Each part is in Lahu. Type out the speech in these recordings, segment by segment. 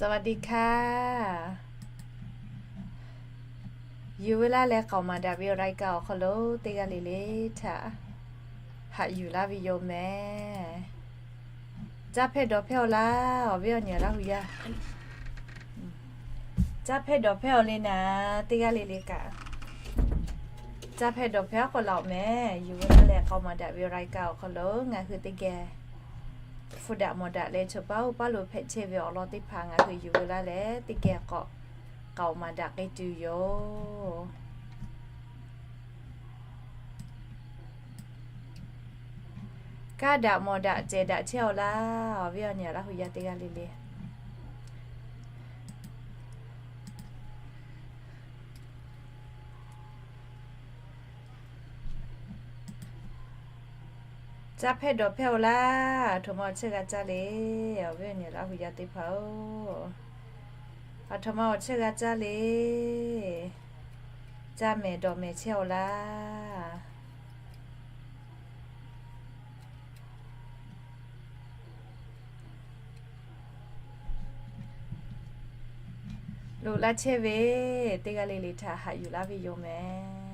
สวัสดีค่ะ Yuˬ veu laˇ leh k'aoˍ maˍ daꞈ ve awˬ รายการ awˬ hk'aw lo teˇ g'aˇ le le htaꞈ haꞈ yuˬ laˇ ve yoˬ mehˍ. Caˇ hpehˇ dawˬ hpehˇ-aw laˇ, awˬ viˉ awˬ nyi Laˇ hu yaˇ. Caˇ hpehˇ dawˬ hpehˇ-aw le naˍ, teˇ g'aˇ le le kaꞈ caˇ hpehˇ dawˬ hpehˇ-aˉ k'awꞈ laˬ-oˬ mehˍ. Yuˬ veu laˇ leh k'aoˍ maˍ daꞈ ve awˬ รายการ awˬ hk'aw lo ngaˬ hui teˇ geh hpu daꞈ mawˬ daꞈ leh chaw paˉ oˇ paˉ lo hpehꞈ chehˇ ve awˬ lawn teˇ hpaˍ ngaˬ hui yuˬ veu laˇ leh teˇ geh k'awꞈ k'aoˍ maˍ daꞈ k'ai tuˬ yoˬ. Kaˇ daꞈ mawˬ daꞈ cehˬ daꞈ chehˇ-aw laˇ, awˬ viˉ awˬ nyi Laˇ hu yaˇ teˇ g'aˇ le le. Caˇ hpehˇ dawˬ hpehˇ-aw laˇ, aˬ htoꞈ ma awˬ chehˇ g'a caˇ le, awˬ viˉ awˬ nyi Laˇ hu yaˇ teˇ hpaˍ-oˬ. Aˬ htoꞈ ma awˬ chehˇ g'a caˇ le. Caˇ mehˍ dawˬ mehˍ chehˇ-aw laˇ. Loꞈ la chehˇ ve teˇ g'aˇ le le htaꞈ haꞈ yuˬ laˇ ve yoˬ mehˍ.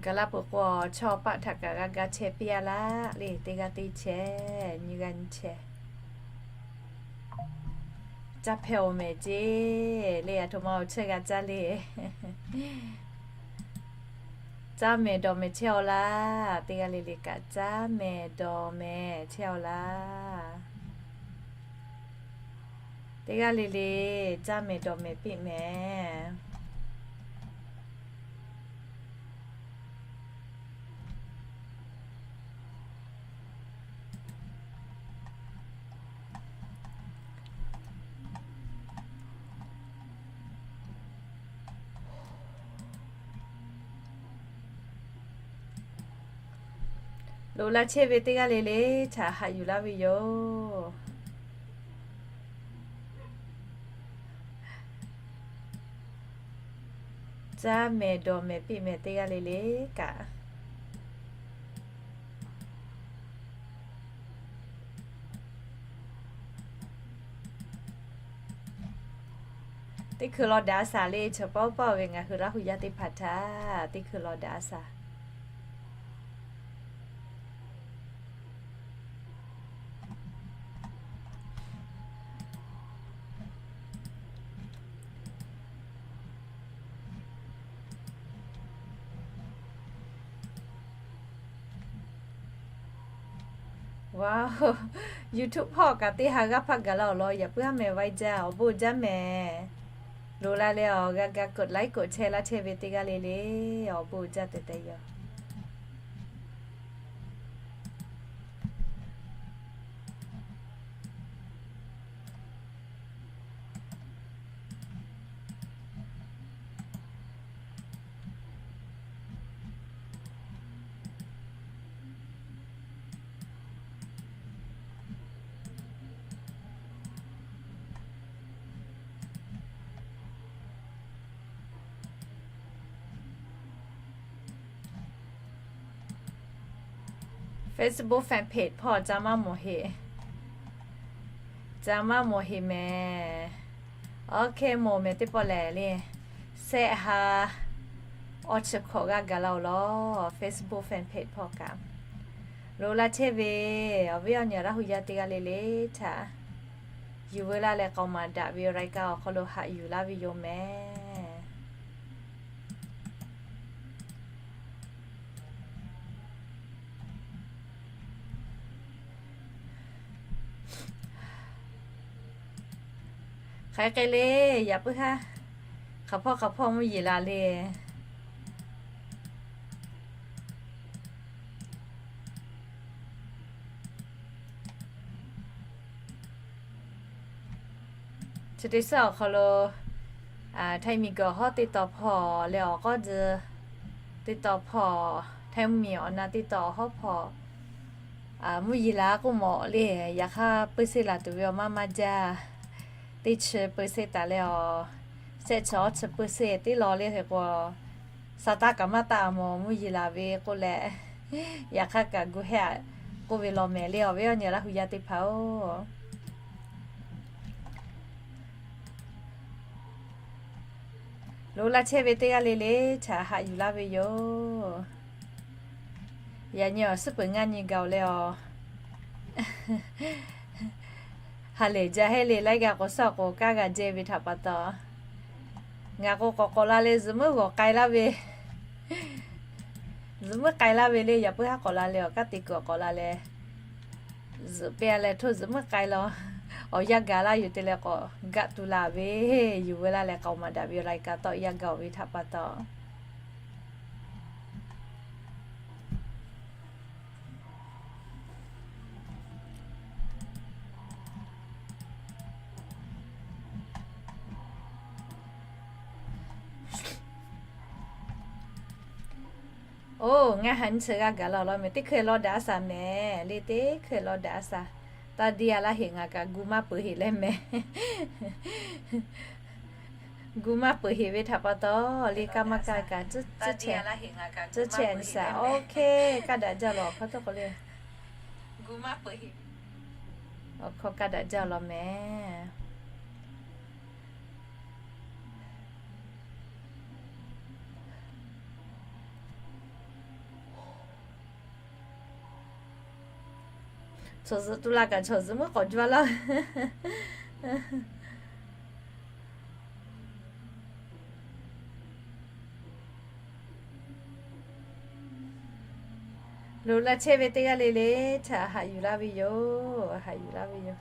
Gaˬ la peuˬ k'o, chaw paˆ htaꞈ kaꞈ g'a ga chehˇ piˇ-a laˇ le, teˇ g'aˇ teˇ chehˇ, nyiˇ g'aˇ nyiˇ chehˇ. Caˇ hpehˇ-aw mehˍ ceˇ le, aˬ htoꞈ ma awˬ chehˇ g'a caˇ le. Caˇ mehˍ dawˬ mehˍ chehˇ-aw laˇ, teˇ g'aˇ le le kaꞈ caˇ mehˍ dawˬ mehˍ chehˇ-aw laˇ. Teˇ g'aˇ le le caˇ mehˍ dawˬ mehˍ piˇ mehˍ. Loꞈ la chehˇ ve teˇ g'aˇ le le htaꞈ haꞈ yuˬ laˇ ve yoˬ. Caˇ mehˍ dawˬ mehˍ piˇ mehˍ teˇ g'aˇ le le kaꞈ. Teˇ hkui law daꞈ-a shaˍ le, chaw paˉ oˇ paˉ-oˬ ve ngaˬ hui Laˇ hu yaˇ teˇ hpaˍ htaꞈ teˇ hkui law daꞈ-a shaˍ. Wow, YouTube hpawˇ kaꞈ teˇ ha g'aˇ hpaˇ gaˬ la-oˬ law, yaꞈ puiˉ haˉ mehˍ vaiˇ jaˇ, awˬ bon jaˇ mehˍ. Loꞈ la leh awˬ g'a ga กดไลค์ กดแชร์ laˇ chehˇ ve teˇ g'aˇ le le, awˬ bon jaˇ tehꞈ tehꞈ yoˬ. Facebook fan page hpawˇ ca maˇ mawˬ heˆ. Ca maˇ mawˬ heˆ mehˍ. Awˬ hk'e mawˬ mehˍ teˇ pawˆ lehˬ le, shehˆ ha awˬ chi hkawꞈ g'aˇ gaˬ la-oˬ law, Facebook fan page hpawˇ kaꞈ. Loꞈ la chehˇ ve awˬ viˉ awˬ nyi Laˇ hu yaˇ teˇ g'aˇ le le htaꞈ yuˬ veu laˇ leh k'aoˍ maˍ daꞈ ve รายการ awˬ hk'aw lo haꞈ yuˬ laˇ ve yoˬ mehˍ. Hk'aˬ hk'e le, yaꞈ puiˉ haˉ hk'aˬ hpawˇ hk'aˬ hpawˇ mvuhˇ yeˬ la le. Chi teˇ suhˉ awˬ hk'aw lo Htaiˇ miˬ guiˬ awˬ hawˉ teˇ taw hpawˇ leh awˬ k'awˉ duh teˇ taw hpawˇ, Htaiˇ miˬ awˬ na teˇ taw awˬ hawˉ hpawˇ, mvuhˇ yeˬ laˬ k'oˆ mawˬ le. Yaꞈ hk'aˇ peuˇ seˆ laˬ tuˬ ve awˬ maˇ maˇ jaˇ. Teˇ chi peuˇ seˆ taˍ leh awˬ, shehˆ chi awˇ chi peuˇ seˆ teˉ law le hk'e k'o, sa taˇ kaꞈ maˇ taˇ mawˬ, mvuhˇ yeˬ laˬ ve k'oˆ leh, yaꞈ hk'aˇ kaꞈ gu hehˆ k'oˆ ve law mehˍ le awˬ viˉ awˬ nyi Laˇ hu yaˇ teˇ hpaˍ-oˬ. Lo laˇ chehˇ ve teˇ g'aˇ le le htaꞈ haꞈ yuˬ laˇ ve yoˬ. Yaꞈ nyi awˬ suhˉ peuˬ ngaˇ nyi gaˬ-oˬ leh awˬ, ha lehˬ jaˇ heˆ le. Laiˉ g'a k'awꞈ suhˉ k'awꞈ kaˇ g'a jehˇ ve htaꞈ pa taw, ngaˬ k'o k'awꞈ k'awꞈ la leh zuhꞈ muiˉ g'awˬ k'ai laˇ ve, zuhꞈ muiˉ k'ai laˇ ve le. Yaꞈ puiˉ haˉ k'awꞈ la leh awˬ, kaˉ te kuiˬ awˬ k'awꞈ la leh, zuhꞈ pehˇ leh htoˇ zuhꞈ muiˉ k'ai law, awˬ yanˇ gaˬ laˇ yoˬ te leh k'awꞈ gaˆ tuˬ laˬ ve, yuˬ veu laˇ leh k'aoˍ maˍ daꞈ ve awˬ lai ka tawˆ yanˇ gaˬ-oˬ ve htaꞈ pa taw. Oˇ, ngaˬ ha nyi chi g'a gaˬ la awˬ lawn mehˍ. Teˇ hkui lawˇ daꞈ a shaˍ mehˍ le, teˇ hkui lawˇ daꞈ a shaˍ. Taˇ deˇ a laˇ heꞈ, ngaˬ kaꞈ gu maˇ peuˬ heꞈ leh mehˍ. Gu maˇ peuˬ heꞈ ve htaꞈ pa taw le, kaˇ maˇ kaˇ kaꞈ tcuhˉ chehˇ, tcuhˉ chehˇ nyi shaˍ. OK, kaˇ daꞈ jaˇ lawˬ hk'aw htawˇ k'o le, awˬ hkawˇ kaˇ daꞈ jaˇ lawˬ mehˍ. Chaw zuhꞈ tu la kaꞈ chaw zuhꞈ muiˉ k'awꞈ jaˇ laˇ. Lo laˇ chehˇ ve teˇ g'aˇ le le htaꞈ haꞈ yuˬ laˇ ve yoˬ. Haꞈ yuˬ laˇ ve yoˬ.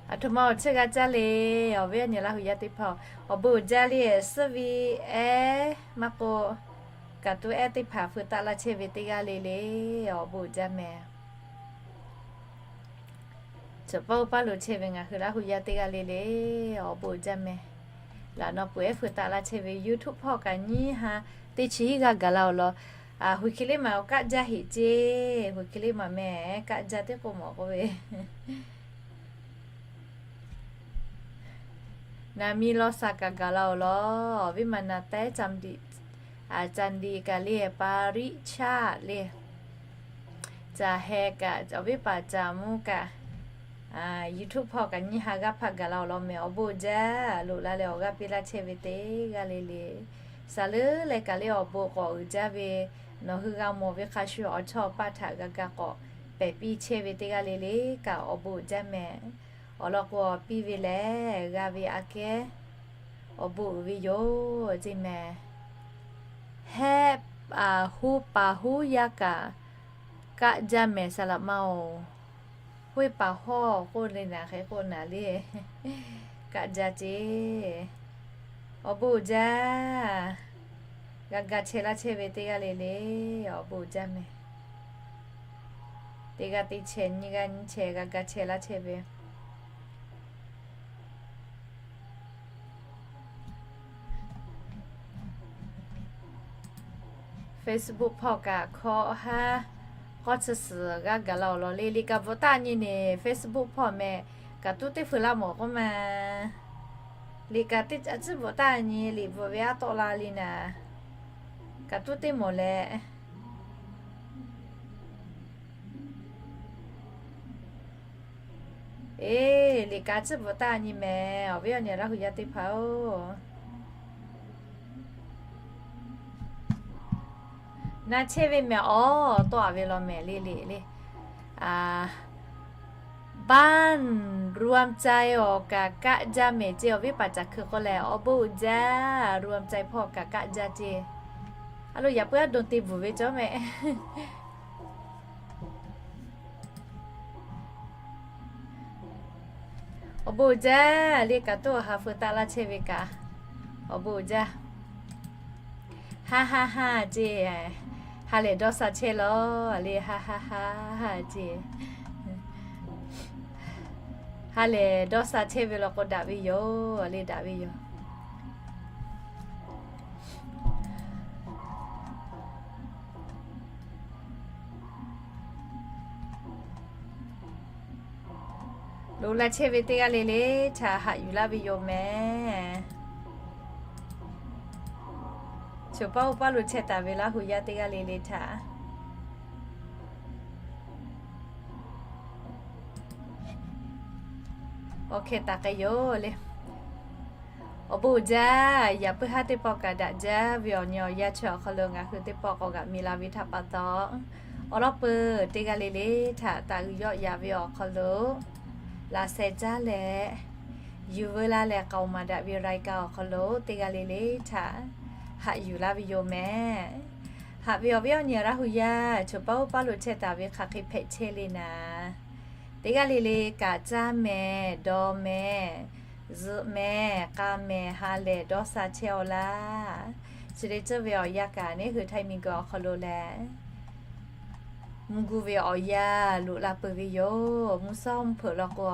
Aˬ htoꞈ ma awˬ chehˇ g'a caˇ le. Awˬ viˉ awˬ nyi Laˇ hu yaˇ teˇ hpaˍ, awˬ bon uiˍ jaˇ le. Suhˉ ve ehˉ maˇ k'o, kaꞈ tuˉ ehˉ teˇ hpaˍ hpu taˆ laˇ chehˇ ve teˇ g'aˇ le le, awˬ bon uiˍ jaˇ mehˍ. Chaw paˇ oˇ paˇ lo chehˇ ve ngaˬ hui Laˇ hu yaˇ teˇ g'aˇ le le, awˬ bon uiˍ jaˇ mehˍ. Laꞈ naw peuˬ ehˉ hpu taˆ laˇ chehˇ ve YouTube hpawˇ kaꞈ nyiˇ ha teˇ chi hiˉ g'a gaˬ la awˬ lawn, hui hk'e le maˬ kaˆ jaˇ heꞈ ceˇ, hui hk'e le maˬ mehˍ kaˆ jaˇ teˇ k'oˆ mawˬ k'oˆ ve Naˍ mi law saˍ kaꞈ gaˬ la awˬ lawn, awˬ viˉ maˬ naˍ taiˉ ca ndiꞈ, ca ndiꞈ kaꞈ le, pa riˆ chaˆ le, caˬ heh kaꞈ, awˬ viˉ paˍ caˬ mvuh kaꞈ, YouTube hpawˇ kaꞈ nyiˇ ha g'aˇ hpaˆ gaˬ la awˬ lawn mehˍ. Awˬ bon uiˍ jaˇ. Loꞈ la leh awˬ g'aˇ piˇ laˇ chehˇ ve teˇ g'aˇ le le, saˍ leuˉ leh kaꞈ le awˬ bon k'awꞈ uiˍ jaˇ ve, nawˬ hui g'a mawˬ ve hk'a shuˍ awˬ chawˇ awˬ paˇ htaꞈ g'a ga k'awꞈ pehˬ piˇ chehˇ ve teˇ g'aˇ le le kaꞈ awˬ bon uiˍ jaˇ mehˍ. Awˬ lawn k'o, awˬ piˇ ve lehˬ g'a ve aꞈ kehˉ awˬ bon uiˍ ve yoˬ ceˇ mehˍ. Hehˉ, huˉ paˍ huˉ yaˇ kaꞈ kaˆ jaˇ mehˍ saˍ laꞈ ma oˬ. Huˉ paˍ hawˇ k'oˆ le naˍ hk'e k'oˆ naˍ le, kaˆ jaˇ ceˇ. Awˬ bon uiˍ jaˇ. G'a ga chehˇ laˇ chehˇ ve teˇ g'aˇ le le, awˬ bon uiˍ jaˇ mehˍ. Teˇ g'aˇ teˇ chehˇ, nyiˇ g'aˇ nyiˇ chehˇ g'a ga chehˇ laˇ chehˇ ve Facebook hpawˇ kaꞈ hkawˇ haˉ k'awˇ chi suhˍ g'a gaˬ la awˬ lawn le. Liꞈ kaꞈ bvuhꞈ taˆ nyi neˬ Facebook hpawˇ mehˍ. Kaꞈ tuˉ teˇ hpeuꞈ laˇ mawˬ k'oˆ ma. Liꞈ kaꞈ teˇ caꞈ ciˉ bvuhꞈ taˆ nyi, liꞈ bvuhꞈ ve aˉ tawˆ la le naˍ. Kaꞈ tuˉ teˇ mawˬ leh, eˬ, liꞈ kaꞈ ciˉ bvuhꞈ taˆ nyi mehˍ. Awˬ viˉ awˬ nyi Laˇ hu yaˇ teˇ hpaˍ-oˬ, na chehˇ ve mehˍ. Awˬ tawˆ a ve law mehˍ le le le. บ้านรวมใจ awˬ kaꞈ kaˆ jaˇ mehˍ ceˇ. Awˬ viˉ paˍ caˬ hkui k'oˆ leh awˬ bon uiˍ jaˇ. รวมใจ hpawˇ kaꞈ kaˆ jaˇ ceˇ. A lo yaꞈ puiˉ aˉ dawˇ te bvuhˬ ve cawˇ meh. Awˬ bon uiˍ jaˇ le, kaꞈ toˆ ha feu taˆ laˇ chehˇ ve kaꞈ. Awˬ bon uiˍ jaˇ. Ha ha ha ceˇ. Ha lehˬ dawˇ sha chehˇ lawˬ le, ha ha ha ceˇ. Ha lehˬ dawˇ sha chehˇ ve law k'o daꞈ ve yoˬ le, daꞈ ve yoˬ. Loꞈ la chehˇ ve teˇ g'aˇ le le htaꞈ haꞈ yuˬ laˇ ve yoˬ meh. Choˬ paˉ oˇ paˉ lo chehˇ taˍ ve Laˇ hu yaˇ teˇ g'aˇ le le htaꞈ awˬ hkeh taˍ k'ai yoˬ le. Awˬ bon uiˍ jaˇ. Yaꞈ puiˉ haˉ teˇ pawˆ kaꞈ daꞈ jaˇ ve awˬ nyi awˬ yanˇ chi awˬ hk'aw lo ngaˬ hui teˇ pawˆ k'awꞈ g'aꞈ mi la ve htaꞈ pa taw, awˬ lawn peuˬ teˇ g'aˇ le le htaꞈ taˍ uiˍ yawˆ yaꞈ ve awˬ hk'aw lo laꞈ sheh caˉ leh, yuˬ veu laˇ leh k'aoˍ maˍ daꞈ ve รายการ awˬ hk'aw lo teˇ g'aˇ le le htaꞈ haꞈ yuˬ laˇ ve yoˬ meh. Haꞈ ve awˬ viˉ awˬ nyi Laˇ hu yaˇ, choˬ paˉ oˇ paˉ lo chehˇ taˍ ve hk'aˬ hk'e hpehꞈ chehˇ le naˍ, teˇ g'aˇ le le kaꞈ caˇ meh, dawˇ meh, zuhꞈ meh, k'a meh, ha lehˬ dawˇ sha chehˇ-aw laˇ. Chi teˇ ceuˬ ve awˬ yanˇ kaꞈ neˇ hui htaiˇ miˬguiˬ awˬ hk'aw lo lehˬ, mvuhˇ guˇ ve awˬ yanˇ loꞈ la peuˬ ve yoˬ. Mvuhˇ shawˉ mvuhˇ hpeuꞈ law k'o,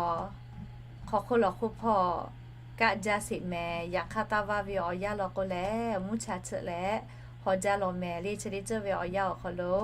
hk'aw hk'oˆ lawˬ hk'oˆ hpawˇ kaˆ jaˇ sheˍ mehˍ. Yaꞈ hk'aˇ taˇ vaˇ ve awˬ yanˇ law k'o lehˬ, mvuhˇ cha cheuˆ leh haw jaˇ law mehˍ le. Chi teˇ ceuˬ ve awˬ yanˇ awˬ hk'aw lo,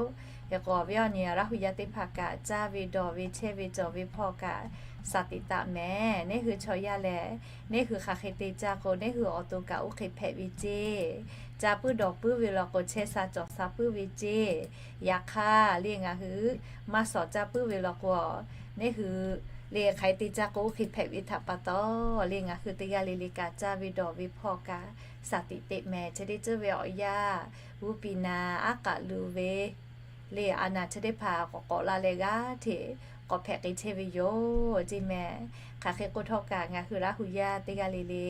hk'e k'o awˬ viˉ awˬ nyi Laˇ hu yaˇ teˇ hpaˍ kaꞈ caˇ ve dawˬ ve chehˇ ve cawˬ ve hpawˇ kaꞈ shaˍ tiꞈ taˍ mehˍ. Neˇ hui chaw yaˇ lehˬ, neˇ hui hk'aˬ hk'e te caˇ k'o, neˇ hui awˬ to kaꞈ oˇ hk'e hpehꞈ ve ceˇ. Caˇ puiˉ dawˬ puiˉ ve law k'o, chehˇ sha cawˬ sha puiˉ ve ceˇ. Yaꞈ hk'aˇ le ngaˬ hui maˇ shawˍ caˇ puiˉ ve law k'o, neˇ hui le hk'aˬ hk'e te caˇ k'o oˇ hk'e hpehꞈ ve htaꞈ pa taw, le ngaˬ hui teˇ g'aˇ le le kaꞈ caˇ ve dawˬ ve hpawˇ kaꞈ shaˍ tiꞈ teꞈ mehˍ. Chi teˇ ceuˬ ve awˬ yanˇ, g'uˇ piˍ naˍ aˉ k'aꞈ luˬ ve le, a naˍ chi teˇ hpaˍ k'awꞈ k'awꞈ la leh g'aˇ hteꞈ k'awꞈ hpehꞈ k'ai chehˇ ve yoˬ ceˇ mehˍ. Hk'aˬ hk'e k'o htawˇ kaꞈ ngaˬ hui Laˇ hu yaˇ teˇ g'aˇ le le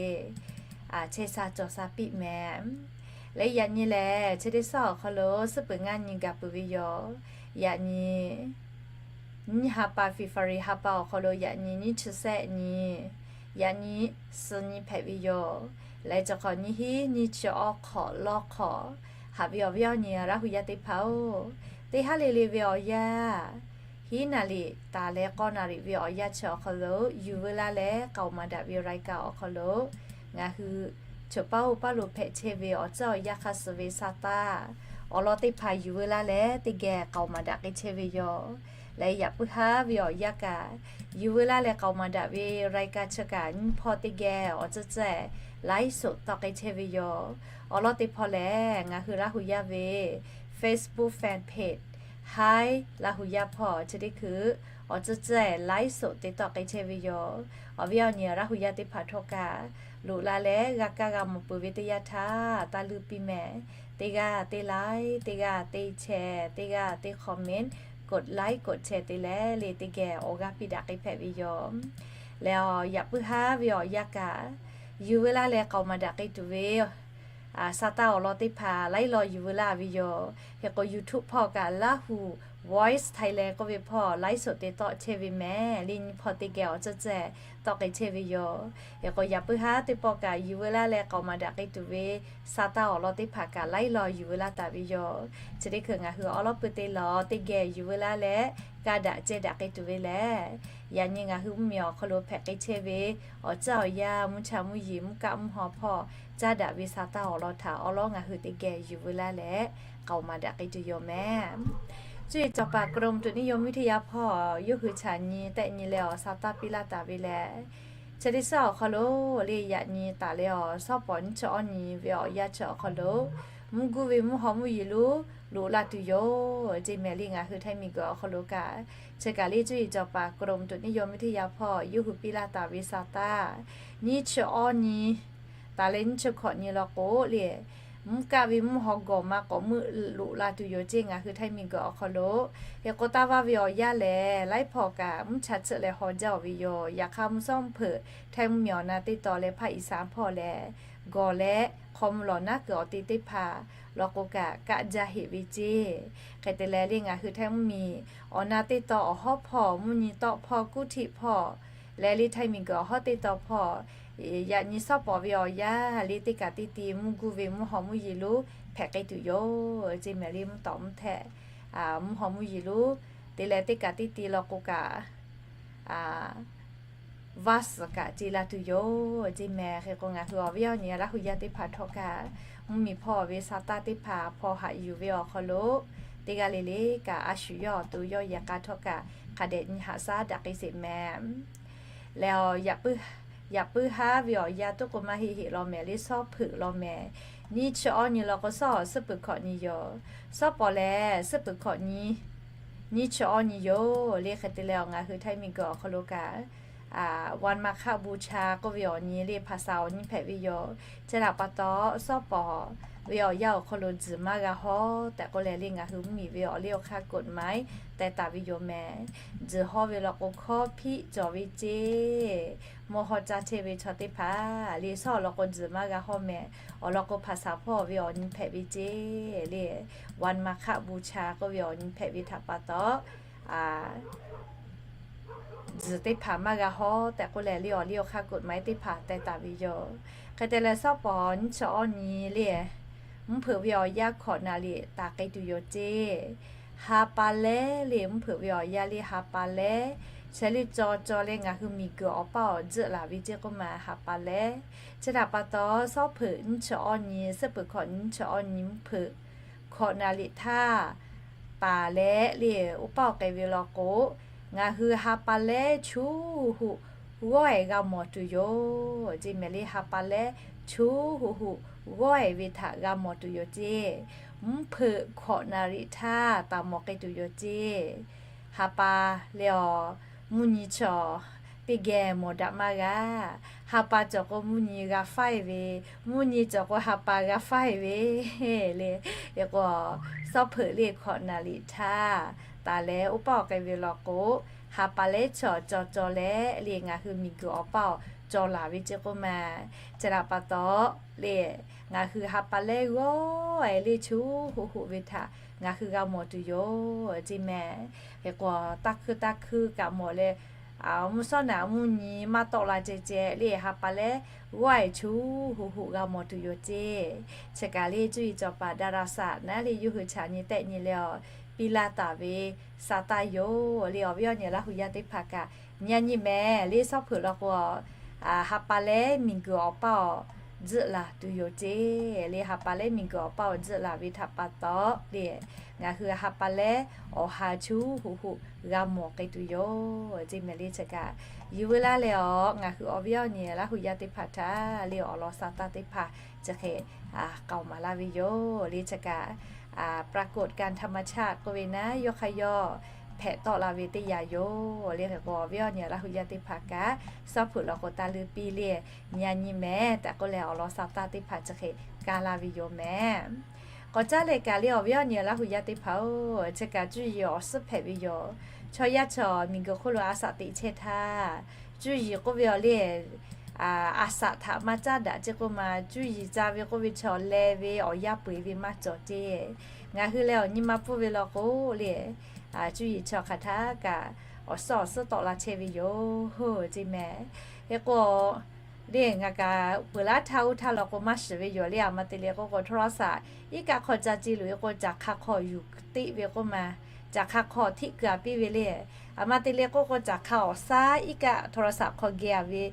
chehˇ sha cawˬ sha piˇ mehˍ. Leh yaꞈ nyi lehˬ, chi teˇ sawˉ awˬ hk'aw lo suhˉ peuˬ ngaˇ nyi gaˬ peuˬ ve yoˬ. Yaꞈ nyi nyiˇ ha pa February ha pa awˬ hk'aw lo yaꞈ nyi nyiˇ chi sehˆ nyi, yaꞈ nyi suh nyi hpehꞈ ve yoˬ. Leh chi hk'awꞈ nyiˇ hinˉ nyiˇ chi awˇ hk'awꞈ lawˇ hk'awꞈ, haꞈ ve awˬ viˉ awˬ nyi Laˇ hu yaˇ teˇ hpaˍ-oˬ, teˇ haˉ le le ve awˬ yanˇ, hiˉ naˍ riˍ taˍ leh k'awˇ naˍ riˍ ve awˬ yanˇ chi awˬ hk'aw lo yuˬ veu laˇ leh k'aoˍ maˍ daꞈ ve รายการ awˬ hk'aw lo ngaˬ hui choˬ paˉ oˇ paˉ lo hpehꞈ chehˇ ve awˬ tcuhˉ awˬ yanˇ hk'aˇ suh ve sa taˇ awˬ lawn teˇ hpaˍ yuˬ veu laˇ leh teˇ geh k'aoˍ maˍ daꞈ k'ai chehˇ ve yoˬ. Leh yaꞈ puiˉ haˉ ve awˬ yanˇ kaꞈ, yuˬ veu laˇ leh k'aoˍ maˍ daꞈ ve รายการ chi kaꞈ nyiˇ hpawˇ teˇ geh awˬ tcuhˉ tcuhˉ laiˉ shoˍ tawˆ k'ai chehˇ ve yoˬ. Awˬ lawn teˇ hpawˇ lehˬ, ngaˬ hui Laˇ hu yaˇ ve Facebook fan page Hi Laˇ hu yaˇ hpawˇ chi teˇ hkui awˬ tcuhˉ tcuhˉ laiˉ shoˍ te tawˆ k'ai chehˇ ve yoˬ. Awˬ viˉ awˬ nyi Laˇ hu yaˇ teˇ hpaˍ htawˇ kaꞈ loꞈ la leh g'a kaˇ g'a mawˬ peuˬ ve teˇ yanˇ htaˇ taˇ luˇ piˇ mehˍ. Teˇ g'aˇ teˇ like, teˇ g'aˇ teˇ share, teˇ g'aˇ teˇ comment, กดไลค์ กดแชร์ te leh le teˇ geh awˬ g'aˇ piˇ daꞈ k'ai hpehꞈ ve yoˬ. Leh yaꞈ puiˉ haˉ ve awˬ yanˇ kaꞈ, yuˬ veu laˇ leh k'aoˍ maˍ daꞈ k'ai tuˬ ve sa taˇ awˬ lawn teˇ hpaˍ laiˉ law yuˬ veu laˇ ve yoˬ. Hk'e k'o YouTube hpawˇ kaꞈ Laˇ hu Voice Thailand k'oˆ ve hpawˇ laiˉ shoˍ te tawˆ chehˇ ve mehˍ. Le nyiˇ hpawˇ teˇ geh awˬ tcuhˉ tcuhˉ tawˆ k'ai chehˇ ve yoˬ. Hk'e k'o yaꞈ puiˉ haˉ teˇ pawˆ kaꞈ yuˬ veu laˇ leh k'aoˍ maˍ daꞈ k'ai tuˬ ve sa taˇ awˬ lawn teˇ hpaˍ kaꞈ laiˉ law yuˬ veu laˇ taˍ ve yoˬ. Chi teˇ hkui ngaˬ hui awˉ lawˉ pui teˇ lawˬ teˇ geh yuˬ veu laˇ leh kaˇ daꞈ ceh daꞈ k'ai tuˬ ve lehˬ, yaꞈ nyi ngaˬ hui mvuhˇmiˬ awˬ hk'aw lo hpehꞈ k'ai chehˇ ve awˬ tcuhˉ awˬ yanˇ, mvuhˇ cha mvuhˇ yeˬ, mvuhˇ kaˆ mvuhˇ haw hpawˇ caˇ daꞈ ve sa taˇ awˬ lawn htaꞈ awˉ lawˉ ngaˬ hui teˇ geh yuˬ veu laˇ leh k'aoˍ maˍ daꞈ k'ai tuˬ yoˬ mehˍ. Cuˇ yiˍ cawˬ paˍ กรมอุตุนิยมวิทยาhpawˇ yawˇ hui chaꞈ nyi tehˆ nyi leh awˬ sa taˇ piˇ laˇ taˍ ve lehˬ, chi teˇ sawˉ awˬ hk'aw lo le yaꞈ nyi taˍ leh awˬ shawˉ pawˍ nyiˇ chi awˇ nyi ve awˬ yanˇ chi awˬ hk'aw lo mvuhˇ guˇ ve mvuhˇ haw mvuhˇ yeˬ lo loꞈ la tuˬ yoˬ ceˇ mehˍ. Le ngaˬ hui htaiˇ miˬguiˬ awˬ hk'aw lo kaꞈ, chi kaꞈ le cuˇ yiˍ cawˬ paˍ กรมอุตุนิยมวิทยา hpawˇ yawˇ hui piˇ laˇ taˍ ve sa taˇ nyiˇ chi awˇ nyi taˍ leh nyiˇ chi hkawꞈ nyi law k'o le, mvuhˇ kaˆ ve mvuhˇ haw gawˬ ma k'awꞈ meuˆ loꞈ la tuˬ yoˬ ceˇ ngaˬ hui htaiˇ miˬguiˬ awˬ hk'aw lo. Hk'e k'o taˇ vaˇ ve awˬ yanˇ lehˬ, laiˉ hpawˇ kaꞈ mvuhˇ cha tsuhˆ leh haw jaˇ-oˬ ve yoˬ. Yaꞈ hk'aˇ mvuhˇ shawˉ mvuhˇ hpeuꞈ htaiˇ mvuhˇmiˬ awˬ na teˇ taw leh hpaˇ Iˍsaˍ hpawˇ lehˬ, gawˬ leh hk'aw mvuh lawˬ naˉ kuiˬ awˬ te teˇ hpaˍ law k'o kaꞈ kaˆ jaˇ heꞈ ve ceˇ. Hk'e te leh le ngaˬ hui Htaiˇ mvuhˇmiˬ awˬ na teˇ taw awˬ hawˉ hpawˇ, mvuhˇ nyi tawˆ hpawˇ, kuˇ htiˆ hpawˇ leh le Htaiˇ miˬguiˬ awˬ hawˉ teˇ taw hpawˇ, yaꞈ nyi shawˉ pawˍ ve awˬ yanˇ le teˇ kaꞈ teˇ ti mvuhˇ guˇ ve mvuhˇ haw mvuhˇ yeˬ lonˉ hpehꞈ k'ai tuˬ yoˬ ceˇ mehˍ le. Mvuhˇ tawˍ mvuhˇ htehꞈ, mvuhˇ haw mvuhˇ yeˬ lonˉ te leh teˇ kaꞈ teˇ ti law k'o kaꞈ vaˇ suhˍ kaꞈ ce la tuˬ yoˬ ceˇ mehˍ. Hk'e k'o ngaˬ hui awˬ viˉ awˬ nyi Laˇ hu yaˇ teˇ hpaˍ htawˇ kaꞈ mvuhˇmiˬ hpawˇ ve sa taˇ teˇ hpaˍ hpaw haꞈ yuˬ ve awˬ hk'aw lo teˇ g'aˇ le le kaꞈ a shu yawˇ awˬ to yawˇ yehˬ k'a htawˇ kaꞈ hk'a dehꞈ nyi haꞈ shaˉ daꞈ k'ai sheˍ mehˍ. Leh, yaꞈ puiˉ haˉ ve awˬ yanˇ tuˉ k'o maˇ heˆ heˆ law mehˍ le, shawˉ hpeuꞈ law mehˍ. Nyiˇ chi awˇ nyi law k'o shawˉ awˬ suhˉ peuˬ hkawꞈ nyi yoˬ. Shawˉ pawˍ lehˬ suhˉ peuˬ hkawꞈ nyi nyiˇ chi awˇ nyi yoˬ le. Hk'e te leh awˬ ngaˬ hui Htaiˇ miˬguiˬ awˬ hk'aw lo kaꞈ วันมาฆบูชา k'oˆ ve awˬ nyi le hpaˍ saˍ awˬ nyi hpehꞈ ve yoˬ. Chi htaꞈ pa taw shawˉ pawˍ ve awˬ yanˇ awˬ hk'aw lo tzuhˬ maˇ g'a hawˉ tehꞈ k'oˆ leh le ngaˬ hui mvuhˇmiˬ ve awˬ liˇ awˬ hk'aˇ กฎหมาย teh taˍ ve yoˬ mehˍ. Tzuhˬ hawˉ ve law k'o hkawˇ hpiˆ cawˬ ve ceˇ, mawˇ hawˇ caˇ chehˇ ve chaw teˇ hpaˍ le shawˉ awˬ lawn k'o tzuhˬ maˇ g'a hawˉ mehˍ. Awˬ lawn k'o hpaˍ saˍ hpawˇ ve awˬ nyi hpehꞈ ve ceˇ le วันมาฆบูชา k'oˆ ve awˬ nyi hpehꞈ ve htaꞈ pa taw tzuhˬ teˇ hpaˍ maˇ g'a hawˉ tehꞈ k'oˆ leh le awˬ liˇ awˬ hk'aˇ กฎหมาย teˇ hpaˍ teh taˍ ve yoˬ. Hk'e te leh shawˉ pawˍ nyiˇ chi awˇ nyi le mvuhˇ hpeuꞈ ve awˬ yanˇ hkawꞈ naˍ riˍ taˍ k'ai tuˬ yoˬ ceˇ. Ha pa lehˉ le mvuhˇ hpeuꞈ ve awˬ yanˇ le ha pa lehˉ, sheh le caw caw leh ngaˬ hui miˬguiˬ awˬ paˇ awˬ tzuhˆ laˬ ve ceˇ k'oˆ ma ha pa lehˉ. Chi htaꞈ pa taw shawˉ hpeuꞈ nyiˇ chi awˇ nyi, suhˉ peuˬ hkawꞈ nyiˇ chi awˇ nyi mvuhˇ hpeuꞈ hkawꞈ naˍ riˍ htaˇ taˍ leh le oˇ paˇ awˬ k'ai ve law k'o, ngaˬ hui ha pa lehˉ chu hu hu g'awˇ ehˍ g'a mawˬ tuˬ yoˬ ceˇ mehˍ le. Ha pa lehˉ chu hu hu g'awˇ ehˍ ve htaꞈ g'a mawˬ tuˬ yoˬ ceˇ. Mvuhˇ hpeuꞈ hkawꞈ naˍ riˍ htaˇ taˍ mawˬ k'ai tuˬ yoˬ ceˇ. Ha pa le awˬ mvuhˇ nyi chaw teˇ geh mawˬ daꞈ maˇ g'a. Ha pa cawˬ k'o mvuhˇ nyi g'a faiˇ ve, mvuhˇ nyi cawˬ k'o ha pa g'a faiˇ ve le. Hk'e k'o shawˉ hpeuꞈ le hkawꞈ naˍ riˍ htaˇ taˍ leh oˇ paˇ awˬ k'ai ve law k'o, ha pa lehˉ chaw caw caw leh le ngaˬ hui miˬguiˬ awˬ paˇ awˬ caw laˬ ve ceˇ k'oˆ ma. Chi htaꞈ pa taw le ngaˬ hui ha pa lehˉ g'awˇ ehˍ le chu hu hu ve htaꞈ ngaˬ hui g'a mawˬ tuˬ yoˬ ceˇ mehˍ. Hk'e k'o taˇ hkuiˇ taˇ hkuiˇ kaꞈ mawˬ leh mvuhˇ shawˉ naꞈ mvuhˇ nyi maˇ tawˆ la ceh ceh le ha pa lehˉ g'awˇ ehˍ chu hu hu g'a mawˬ tuˬ yoˬ ceˇ. Chi kaꞈ le cuˇ yiˍ cawˬ paˍ ดาราศาสตร์ naˉ le yawˇ hui chaꞈ nyi tehˆ nyi leh awˬ piˇ laˇ taˍ ve sa taˇ yoˬ le. Awˬ viˉ awˬ nyi Laˇ hu yaˇ teˇ hpaˍ kaꞈ nyi nyi mehˍ le shawˉ hpeuꞈ law k'o ha pa lehˉ miˬguiˬ awˬ paˇ awˬ tzuhˆ laˬ tuˬ yoˬ ceˇ le. Ha pa lehˉ miˬguiˬ awˬ paˇ awˬ tzuhˆ laˬ ve htaꞈ pa taw le ngaˬ hui ha pa lehˉ awˬ ha chu hu hu g'a mawˬ k'ai tuˬ yoˬ ceˇ mehˍ le. Chi kaꞈ yonˍ ve laˇ leh awˬ ngaˬ hui awˬ viˉ awˬ nyi Laˇ hu yaˇ teˇ hpaˍ htaꞈ le awˬ lawn sa taˇ teˇ hpaˍ chi hk'e k'aoˍ maˍ laˇ ve yoˬ le. Chi kaꞈ ปรากฏการณ์ธรรมชาติ k'oˆ ve naˉ yawˇ hk'aˇ yawˇ hpehꞈ tawˆ la ve teˇ yanˇ yoˬ le. Hk'e k'o awˬ viˉ awˬ nyi Laˇ hu yaˇ teˇ hpaˍ kaꞈ shawˉ hpeuꞈ law k'o taˇ leuˉ piˇ le nyi nyi mehˍ tehꞈ k'oˆ leh awˬ lawn sa taˇ teˇ hpaˍ chi hk'e kaˇ laˇ ve yoˬ mehˍ. K'awꞈ caˉ leh kaꞈ le awˬ viˉ awˬ nyi Laˇ hu yaˇ teˇ hpaˍ-oˬ, chi kaꞈ cuˇ yiˍ awˬ suhˉ hpehꞈ ve yoˬ. Chaw yaˇ chaw miˬguiˬ hk'oˆ lo a shaꞈ teꞈ chehˇ htaˇ, cuˇ yiˍ k'oˆ ve awˬ le a shaꞈ htaꞈ maˇ caˉ daꞈ ceˇ k'oˆ ma. Cuˇ yiˍ ca ve k'oˆ ve chaw leh ve awˬ yaˇ peu eˬ ve maˇ cawˬ ceˇ. Ngaˬ hui leh awˬ nyi ma pfuhˇ ve law k'o le cuˇ yiˍ chaw hk'aˬ htaˇ kaꞈ awˬ suhˉ awˬ suhˉ tawˆ la chehˇ ve yoˬ ceˇ mehˍ. Hk'e k'o le ngaˬ kaꞈ peuˬ laˇ htaˇ oˇ htaˇ law k'o maˇ shiˍ ve yoˬ le. A ma te leh k'oˆ k'o โทรศัพท์ iˉ kaˆ hk'aw ca ce loꞈ e k'o caˬ hk'a hk'aw yuˬ teˆ ve k'oˆ ma, caˬ hk'a hk'aw htiˆ keu a piˇ ve le. A ma te leh k'oˆ k'o caˬ hk'a awˬ shaˉ iˉ kaˆ โทรศัพท์ hk'aw geh a ve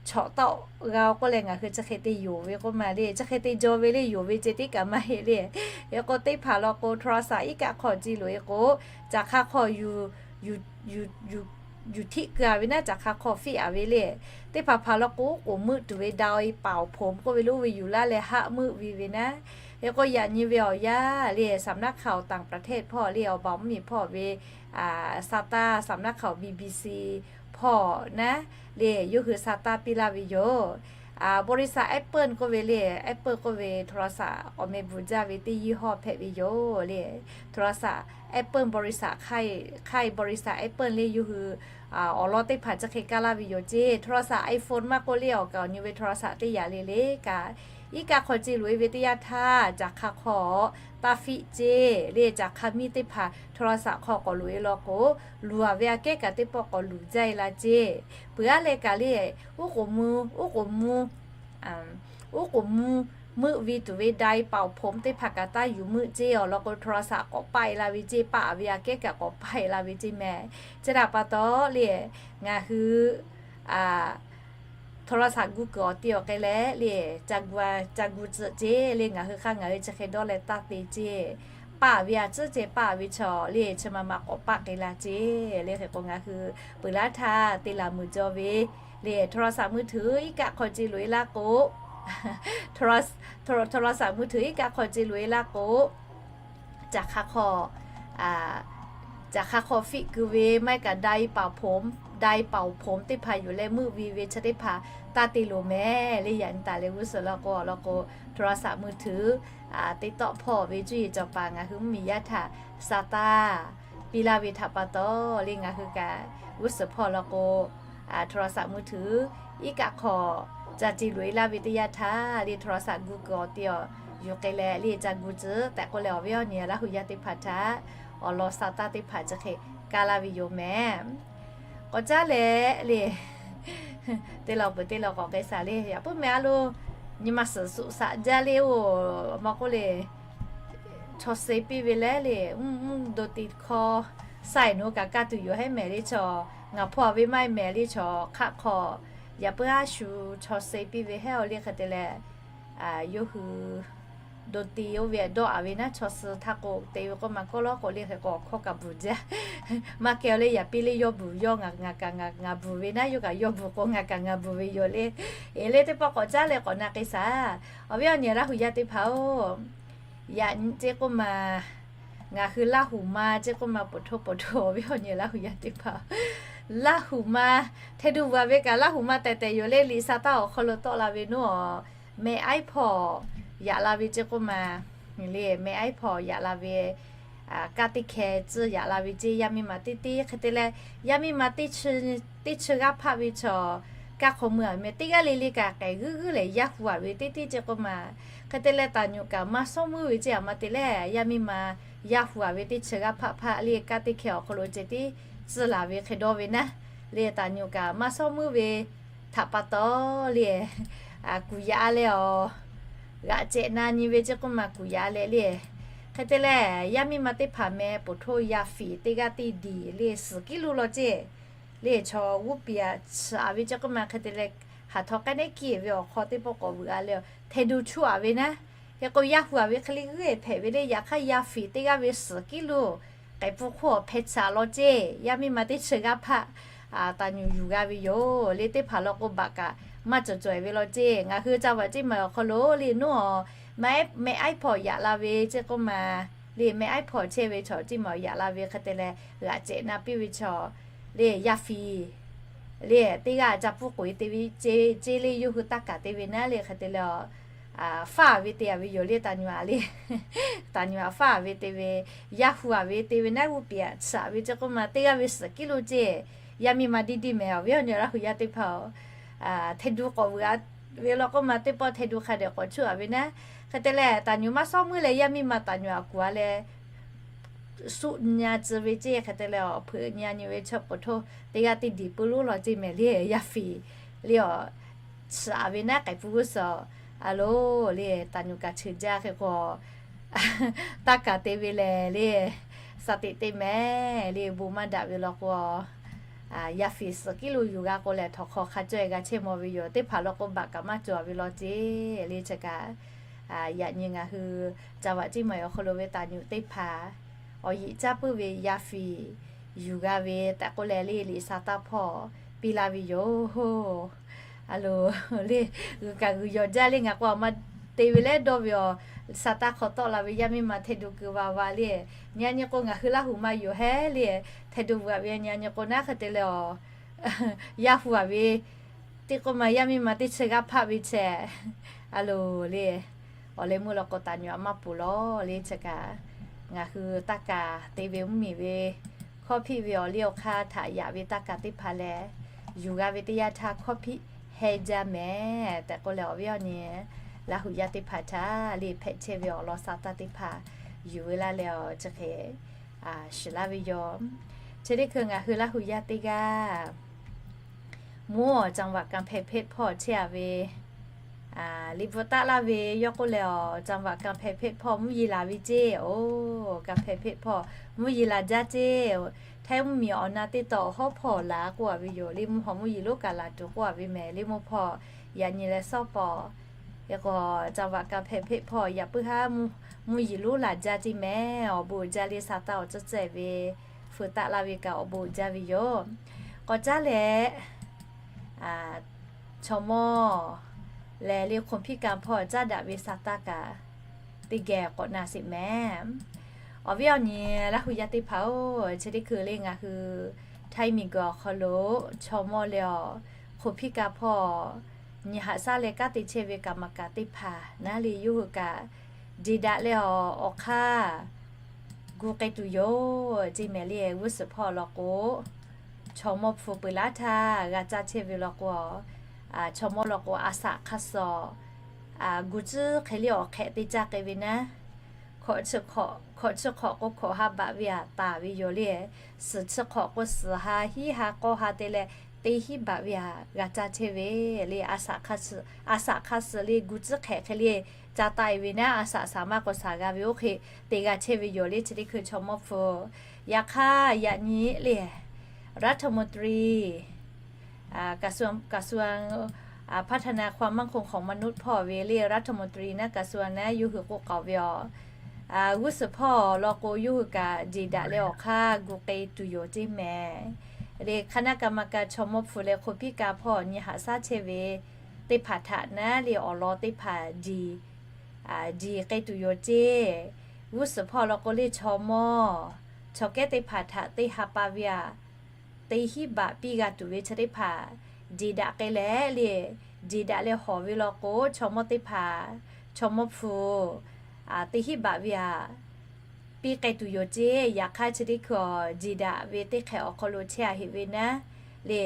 chawꞈ tawˆ g'a-o k'oˆ leh ngaˬ hui chi hk'e te yonˍ ve k'oˆ ma le. Chi hk'e te jaw ve le, yonˍ ve ceh tiˉ kaꞈ maˇ heˆ le. Hk'e k'o teˇ hpaˍ law k'o โทรศัพท์ iˉ kaˆ hk'aw ce loꞈ e k'o caˬ hk'a hk'aw yuˬ yuˬ htiˆ keu a ve naˉ, caˬ hk'a hk'aw fiˆ a ve le. Teˇ hpaˍ hpaˍ law k'o k'oˍ meuˆ tuˬ ve ดาวเผาผม k'oˆ ve lo oˇ ve yuˬ laˇ leh haˆ meuˆ ve ve naˉ. Hk'e k'o yaꞈ nyi ve awˬ yanˇ le สำนักข่าวต่างประเทศ hpawˇ le awˬ baˬ mvuhˇmiˬ hpawˇ ve sa taˇ สำนักข่าว BBC hpawˇ naˉ le yawˇ hui sa taˇ piˇ laˇ ve yoˬ. บริษัท Apple k'oˆ ve le, Apple k'oˆ ve โทรศัพท์ awˬ meh bvuhˬ jaˇ ve teˇ ยี่ห้อ hpehꞈ ve yoˬ le. โทรศัพท์ Apple บริษัท hk'aˇ บริษัท Apple le yawˇ hui awˬ lawn teˇ hpaˍ chi hk'e kaˇ laˇ ve yoˬ ceˇ. โทรศัพท์ iPhone maˇ k'oˆ le awˬ kaˍ awˬ nyi ve โทรศัพท์ teˇ yaꞈ le le kaꞈ Iˉ kaˆ hk'aw ce loꞈ-e ve teˇ yanˇ htaˇ, caˬ hk'a hk'aw taˇ fiˆ ceˇ le. Caˬ hk'a miˇ teˇ hpaˍ โทรศัพท์ hk'aw k'awꞈ loꞈ-e law k'o, luˬ-a ve aꞈ kehˉ kaꞈ teˇ pawˆ k'awꞈ luˬ jaˇ-e la ceˇ. Peuˬ aˉ leh kaꞈ le, uˉ k'oˍ mvuh, uˉ k'oˍ mvuh, uˉ k'oˍ mvuh meuˆ ve tuˬ ve ไดร์เป่าผม teˇ hpaˍ kaꞈ taˇ yuˬ meuˆ ceˇ. Awˬ lawn k'o, โทรศัพท์ k'awꞈ paˆ-e la ve ceˇ. Paˆ-a ve aꞈ kehˉ kaꞈ k'awꞈ paˆ-e la ve ceˇ mehˍ. Chi htaꞈ pa taw le, ngaˬ hui โทรศัพท์ gu kuiˬ awˬ te awˬ k'ai leh le, ca gu tcuhꞈ ceˇ le. Ngaˬ hui hk'aˇ ngaˬ hui chi hk'e dawˇ leh taˇ te ceˇ. Paˆ-a ve aꞈ tcuhˉ ceh paˆ-a ve chaw le, chi ma ma k'awꞈ paˆ k'ai la ceˇ le. Hk'e k'o, ngaˬ hui peuˬ laˇ htaˇ te laˬ meuˍ jaw ve le, โทรศัพท์มือถือ iˉ kaˆ hk'aw ce loꞈ-e laˇ k'o, โทรศัพท์มือถือ iˉ kaˆ hk'aw ce loꞈ-e laˇ k'o, caˬ hk'a hk'aw, caˬ hk'a hk'aw fiˆ keu ve maˇ heˆ kaꞈ ไดร์เป่าผม ไดร์เป่าผม teˇ hpaˍ yuˬ leh meuˆ ve ve chi teˇ hpaˍ taˇ te loˍ mehˍ le. Yaꞈ nyi taˍ leh g'uˇ suhˍ law k'o, awˬ lawn k'o, โทรศัพท์มือถือ te tawˆ hpawˇ ve cuˇ yiˍ cawˬ paˍ ngaˬ hui mvuhˇmiˬ yaˇ htaꞈ sa taˇ piˇ laˇ ve htaꞈ pa taw le, ngaˬ hui kaꞈ g'uˇ suhˍ hpawˇ law k'o, โทรศัพท์มือถือ iˉ kaˆ hk'aw ca ce loꞈ-e laˇ ve teˇ yanˇ htaˇ le, โทรศัพท์ gu kuiˬ awˬ te awˬ yuˬ k'ai leh le, ca gu tcuhꞈ tehꞈ k'oˆ leh, awˬ viˉ awˬ nyi Laˇ huˍ yaˇ teˇ hpaˍ htaꞈ awˬ lawn sa taˇ teˇ hpaˍ chi hk'e kaˇ laˇ ve yoˬ mehˍ. K'awꞈ caˉ leh le, teˇ law peuˬ teˇ law k'awꞈ k'ai shaˍ le. Yaꞈ puiˉ mehˍ a lo, nyi ma suhˍ suhˍ shaꞈ jaˇ le oˬ, maˇ k'oˆ le, chaw suh piˇ ve leh le, mvuhˇ do te hkawˇ saiˍ nu kaꞈ kaˇ tuˬ yoˬ hehˉ mehˍ le chaw. Ngaˬ hpawˇ ve maˇ heˆ mehˍ le chaw hk'aˆ hk'aw, yaꞈ puiˉ aˉ shu chaw suh piˇ ve hehˉ-o le. Hk'e te leh, yawˇ hui do te oˇ ve dawˇ-a ve naˉ, chaw suh htaˇ k'o te ve k'oˆ ma kawˇ lawˉ k'o le, hk'e k'o awˬ hkawˇ kaꞈ bvuhˬ jaˇ. Maˇ kehˬ-o le, yaꞈ piˇ le yawˇ bvuhˬ, yawˇ ngaˬ kaꞈ ngaˬ bvuhˬ ve naˉ, yawˇ kaꞈ yawˇ bvuhˬ k'o ngaˬ kaꞈ ngaˬ bvuhˬ ve yoˬ le. Eˬ le, teˇ pawˆ k'awꞈ caˉ leh k'awꞈ na k'ai shaˍ. Awˬ viˉ awˬ nyi Laˇ huˍ yaˇ teˇ hpaˍ-oˬ, yaꞈ nyi ceˇ k'oˆ ma, ngaˬ hui Laˇ huˍ ma ceˇ k'oˆ ma, poˬ htoˇ poˬ htoˇ, awˬ viˉ awˬ nyi Laˇ huˍ yaˇ teˇ hpaˍ, Laˇ huˍ ma, hteˇ duˬ bvuhꞈ-a ve kaꞈ Laˇ huˍ ma tehˬ tehˬ yoˬ le. Liꞈ sa taˇ awˬ hk'aw lo tawˆ la ve naˉ-oˬ, meh aiˉ hpawˇ yaꞈ la ve ceˇ k'oˆ ma le, meh aiˉ hpawˇ yaꞈ la ve kaˇ teˇ hkeh tcuhˇ yaꞈ la ve ceˇ. Yaˇ miˇ ma teˇ teˇ hk'e te leh, yaˇ miˇ ma teˇ chi g'aˇ hpaˆ ve chaw, kaˇ hk'aw mui-a meh teˇ g'aˇ le le kaꞈ k'ehˬ g'uiˇ g'uiˇ lehˬ, yaˇ hu-a ve teˇ teˇ ceˇ k'oˆ ma. Hk'e te leh, taˍ nyuꞈ kaꞈ maˇ shawˉ muiˉ ve ceˇ, a ma te leh, yaˇ miˇ ma yaˇ hu-a ve teˇ chi g'aˇ hpaˆ hpaˆ le, kaˇ teˇ hkeh awˬ hk'aw lo ceh tiˉ tcuhˇ laˬ ve hk'e dawˇ ve naˉ le, taˍ nyuꞈ kaꞈ maˇ shawˉ muiˉ ve htaꞈ pa taw le, kuˬ yaꞈ leh awˬ, g'aꞈ cehꞈ na nyi ve ceˇ k'oˆ ma kuˬ yaꞈ leh le. Hk'e te leh, yaˇ miˇ ma teˇ hpaˍ meh poˬ htoˇ yaˇ fiˍ teˇ g'aˇ teˇ diˬ le suhˍ kiˉ lo law ceˇ le, chaw g'uˇ piˍ-a chiꞈ-a ve ceˇ k'oˆ ma. Hk'e te leh, haˍ htaw k'aˉ neˉ kiˇ ve awˬ hk'aw teˇ pawˆ k'awꞈ vuiˬ-a leh, hteˇ duˬ chuˇ-a ve naˉ, hk'e k'o yaˇ hu-a ve hk'e le g'uiˇ hpehꞈ ve le. Yaꞈ hk'aˇ yaˇ fiˍ teˇ g'aˇ ve suhˍ kiˉ lo k'ehˬ pun hk'oˆ awˬ hpeh chiꞈ-a law ceˇ. Yaˇ miˇ ma teˇ chi g'aˇ hpaˆ taˍ nyuꞈ yuˬ g'a ve yoˬ le. Teˇ hpaˍ law k'o baꞈ kaꞈ maˇ cawˬ cawˬ-e ve law ceˇ. Ngaˬ hui ca vaꞈ ceˇ maˬ awˬ hk'aw lo le naˉ-oˬ, meh aiˉ hpawˇ yaꞈ la ve ceˇ k'oˆ ma le, meh aiˉ hpawˇ chehˇ ve chaw ceˇ maˬ yaꞈ la ve hk'e te leh, g'aꞈ cehꞈ na piˇ ve chaw le, yaˇ fiˍ le, teˇ g'aˇ ca puˇ k'oꞈ-e te ve ceˇ le, yawˇ hui taˇ kaˍ te ve naˉ le. Hk'e te leh, faˉ-a ve te-a ve yoˬ le, taˍ nyuꞈ-a le. Taˍ nyuꞈ-a faˉ-a ve te ve, yaˇ hu-a ve te ve naˉ, g'uˇ piˍ-a chiꞈ-a ve ceˇ k'oˆ ma, teˇ g'aˇ ve suhˍ kiˉ lo ceˇ. Yaˇ miˇ ma diˇ diˇ mehˍ, awˬ viˉ awˬ nyi Laˇ huˍ yaˇ teˇ hpaˍ-oˬ, hteˇ duˬ k'awꞈ vuiˬ-a ve law k'oˆ ma, teˇ pawˆ hteˇ duˬ hk'a dehꞈ k'awꞈ chuˇ-a ve naˉ. Hk'e te leh, taˍ nyuꞈ maˇ shawˉ muiˉ leh, yaˇ miˇ ma taˍ nyuꞈ-a kuˬ-a leh suˆ nyi-a tcuh ve ceˇ. Hk'e te leh, awˬ hpeuꞈ nyi-a nyi ve chaw poˬ htoˇ teˇ g'aˇ teˇ diˬ peuˬ lonˉ law ceˇ mehˍ le, yaˇ fiˍ le awˬ, chiꞈ-a ve naˉ k'ehˬ pun g'uˇ suhˍ-oˬ, a lo le, taˍ nyuꞈ kaꞈ cheuˬ jaˇ hk'e k'o, taˇ kaˍ te ve lehˬ le, sa teꞈ te mehˍ le, bon maˇ daꞈ ve law k'o, yaˇ fiˍ suhˍ kiˉ lo yuˬ g'a k'o lehˬ, htawnˍ hk'aw hk'a cawˇ-e g'a chehˇ maw ve yoˬ. Teˇ hpaˍ law k'o baꞈ kaꞈ maˇ cawˬ-a ve law ceˇ le. Chi kaꞈ, yaꞈ nyi ngaˬ hui ca vaꞈ ceˇ maˬ awˬ hk'aw lo ve taˍ nyuꞈ teˇ hpaˍ, awˬ yiꞈ caˇ puiˉ ve yaˇ fiˍ yuˬ g'a ve tehꞈ k'oˆ leh le, liꞈ sa taˇ hpawˇ piˇ laˇ ve yoˬ. A lo le, g'uiˬ kaꞈ g'uiˬ yawˬ jaˇ le. Ngaˬ k'o a ma te ve leh dawˇ ve awˬ, sa taˇ hk'aw tawˆ la ve yaˇ miˇ ma hteˇ duˬ keu va va le. Nyi-a nyi k'o ngaˬ hui Laˇ huˍ ma yoˬ hehˉ le, hteˇ duˬ bvuhꞈ-a ve nyi-a nyi k'o naˉ hk'e te leh awˬ, yaˇ hu-a ve teˇ k'oˆ ma, yaˇ miˇ ma teˇ chi g'aˇ hpaˆ ve chehˇ. A lo le, awˬ leh meuˇ law k'o taˍ nyuꞈ-a maˇ poˬ law le. Chi kaꞈ ngaˬ hui taˇ kaˍ te ve mvuhˇmiˬ ve hkawˇ hpiˆ ve awˬ liˇ awˬ hk'aˇ htaꞈ yaꞈ ve taˇ kaˍ teˇ hpaˍ lehˬ, yuˬ g'a ve teˇ yanˇ htaˇ hkawˇ hpiˆ heh jaˇ mehˍ tehꞈ k'oˆ leh, awˬ viˉ awˬ nyi Laˇ hu yaˇ teˇ hpaˍ htaꞈ le hpehꞈ chehˇ ve awˬ lawn sa taˇ teˇ hpaˍ yuˬ ve laˇ leh awˬ chi hk'e shiˍ laˇ ve yoˬ. Chi teˇ hkui ngaˬ hui Laˇ hu yaˇ teˇ g'aˇ จังหวัดกำแพงเพชร hpawˇ chehˇ a ve liꞈ bvuhꞈ taˆ laˇ ve yawˇ k'oˆ leh awˬ จังหวัดกำแพงเพชร hpawˇ mvuhˇ yeˬ laˬ ve ceˇ. Oˬ, กำแพงเพชร hpawˇ mvuhˇ yeˬ laˬ jaˇ ceˇ. Htaiˇ mvuhˇ miˬ awˬ na teˇ taw hawˉ hpawˇ laˬ k'oˆ a ve yoˬ. Liˇ mvuhˇ hawˉ mvuhˇ yeˬ lonˉ kaꞈ laˬ tuˬ k'oˆ a ve mehˍ. Liˇ mvuhˇ hpawˇ yaꞈ nyi leh sawˉ pawˍ e k'o, จังหวัดกำแพงเพชร hpawˇ yaꞈ puiˉ haˉ mvuhˇ yeˬ lonˉ laˬ jaˇ ceˇ mehˍ. Awˬ bon uiˍ jaˇ le sa taˇ awˬ cawˇ cehˇ ve hpu taˆ laˇ ve kaꞈ awˬ bon uiˍ jaˇ ve yoˬ. K'awꞈ caˉ leh chaw mawˇ lehˬ le คนพิการ hpawˇ caˉ daꞈ ve sa taˇ kaꞈ teˇ geh k'awꞈ na sheˍ mehˍ. Awˬ viˉ awˬ nyi Laˇ hu yaˇ teˇ hpaˍ-oˬ, chi teˇ hkui le ngaˬ hui Htaiˇ miˬguiˬ awˬ hk'aw lo chaw mawˇ leh awˬ คนพิการ hpawˇ nyi haꞈ shaˉ leh kanˉ te chehˇ ve กรรมการ teˇ hpaˍ naˉ le yawˇ hui kaꞈ jeˬ daꞈ leh awˬ awˬ hk'aˇ gu k'ai tuˬ yoˬ ceˇ mehˍ le. G'uˇ suhˍ hpawˇ law k'o, chaw mawˇ hpu peuˬ laˇ htaˇ g'a caˇ chehˇ ve law k'o, chaw mawˇ law k'o a shaꞈ hk'aˇ suh gu tcuhˉ hk'e le awˬ hk'ehꞈ te caˇ k'ai ve naˉ, hkawꞈ chi hk'awꞈ k'o hkawꞈ ha baꞈ ve aꞈ taˍ ve yoˬ le. Suhˍ chi hk'awꞈ k'o suhˍ ha hiˉ ha k'awˇ ha te leh te hiˉ baꞈ ve aꞈ g'a caˇ chehˇ ve le. A shaꞈ hk'aˇ suh le gu tcuhˉ hk'ehꞈ hk'e le caˇ taˆ e ve naˉ, a shaꞈ shaˍ maˇ k'o shaˍ g'a ve oˇ hk'e te g'a chehˇ ve yoˬ le. Chi teˇ hkui chaw mawˇ hpu yaꞈ hk'aˇ yaꞈ nyi le รัฐมนตรี กระทรวง กระทรวง พัฒนาความมั่นคงของมนุษย์ hpawˇ ve le รัฐมนตรี naˉ กระทรวง naˉ yawˇ hui k'oˆ k'aoˍ ve awˬ g'uˇ suhˍ hpawˇ law k'o yawˇ hui kaꞈ jeˬ daꞈ leh awˬ hk'aˇ gu k'ai tuˬ yoˬ ceˇ mehˍ. Le คณะกรรมการ chaw mawˇ hpu leh คนพิการ hpawˇ nyi haꞈ shaˉ chehˇ ve teˇ hpaˍ htaꞈ naˉ le awˬ lawn teˇ hpaˍ jeˬ k'ai tuˬ yoˬ ceˇ. G'uˇ suhˍ hpawˇ law k'o le chaw mawˇ chaw kehˉ teˇ hpaˍ htaꞈ teˇ ha pa ve aꞈ te hiˉ baꞈ piˇ g'a tuˬ ve chi teˇ hpaˍ jeˬ daꞈ k'ai leh le, jeˬ daꞈ leh hawˍ ve law k'o chaw mawˇ teˇ hpaˍ, chaw mawˇ hpu teˇ hiˉ baꞈ ve aꞈ piˇ k'ai tuˬ yoˬ ceˇ. Yaꞈ hk'aˇ chi teˇ hkui awˬ jeˬ daꞈ ve teˇ hk'ehꞈ awˬ hk'aw lo chehˇ a heꞈ ve naˉ le,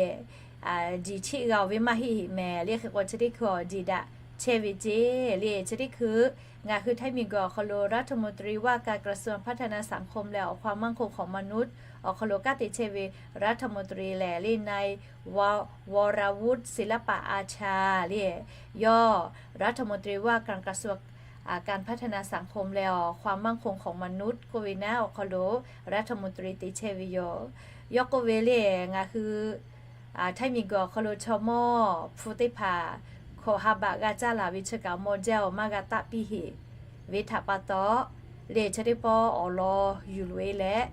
jeˬ cheˆ g'a oˬ ve maˇ heˆ heꞈ mehˍ. Le hk'e k'o chi teˇ hkui awˬ jeˬ daꞈ chehˇ ve ceˇ le. Chi teˇ hkui ngaˬ hui Htaiˇ miˬguiˬ awˬ hk'aw lo รัฐมนตรีว่าการกระทรวงพัฒนาสังคม leh ความมั่นคงของมนุษย์ awˬ hk'aw lo kanˉ te chehˇ ve รัฐมนตรี lehˬ le นาย วรวุฒิ ศิลปะอาชา le, yawˇ รัฐมนตรีว่าการกระทรวง การพัฒนาสังคม leh awˬ ความมั่นคงของมนุษย์ k'oˆ ve naˉ awˬ hk'aw lo รัฐมนตรี te chehˇ ve yoˬ. Yawˇ k'oˆ ve le, ngaˬ hui Htaiˇ miˬguiˬ awˬ hk'aw lo chaw mawˇ hpu teˇ hpaˍ hkawꞈ ha baꞈ g'a caˇ laˬ ve chi kaꞈ mawˇ jaˇ awˬ maˇ g'a taˆ piˇ heꞈ ve htaꞈ pa taw, le chi teˇ pawˆ awˬ lawn yuˬ loꞈ e leh,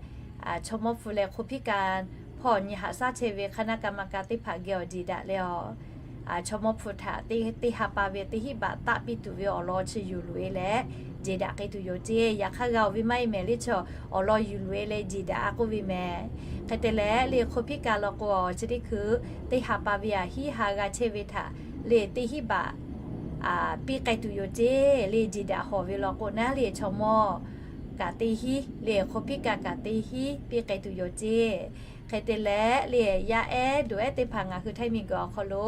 chaw mawˇ hpu leh คนพิการ hpawˇ nyi haꞈ shaˉ chehˇ ve คณะกรรมการ teˇ hpaˍ geh awˬ jeˬ daꞈ leh awˬ chaw mawˇ hpu htaꞈ teˇ ha pa ve teˇ hiˉ baꞈ taˆ piˇ tuˬ ve awˬ lawn chi yuˬ loꞈ e leh jeˬ daꞈ k'ai tuˬ yoˬ ceˇ. Yaꞈ hk'aˇ g'a oˬ ve maˇ heˆ mehˍ le chi awˬ lawn yuˬ loꞈ e leh jeˬ daꞈ a k'oˆ ve mehˍ. Hk'e te leh le คนพิการ law k'o chi teˇ hkui teˇ ha pa ve aꞈ hiˉ ha g'a chehˇ ve htaꞈ le teˇ hiˉ baꞈ piˇ k'ai tuˬ yoˬ ceˇ. Le jeˬ daꞈ hawˍ ve law k'o naˉ le chaw mawˇ kaꞈ teˇ hiˉ le คนพิการ kaꞈ teˇ hiˉ piˇ k'ai tuˬ yoˬ ceˇ. Hk'e te leh le yaˇ ehˉ doꞈ ehˉ teˇ hpaˍ ngaˬ hui Htaiˇ miˬguiˬ awˬ hk'aw lo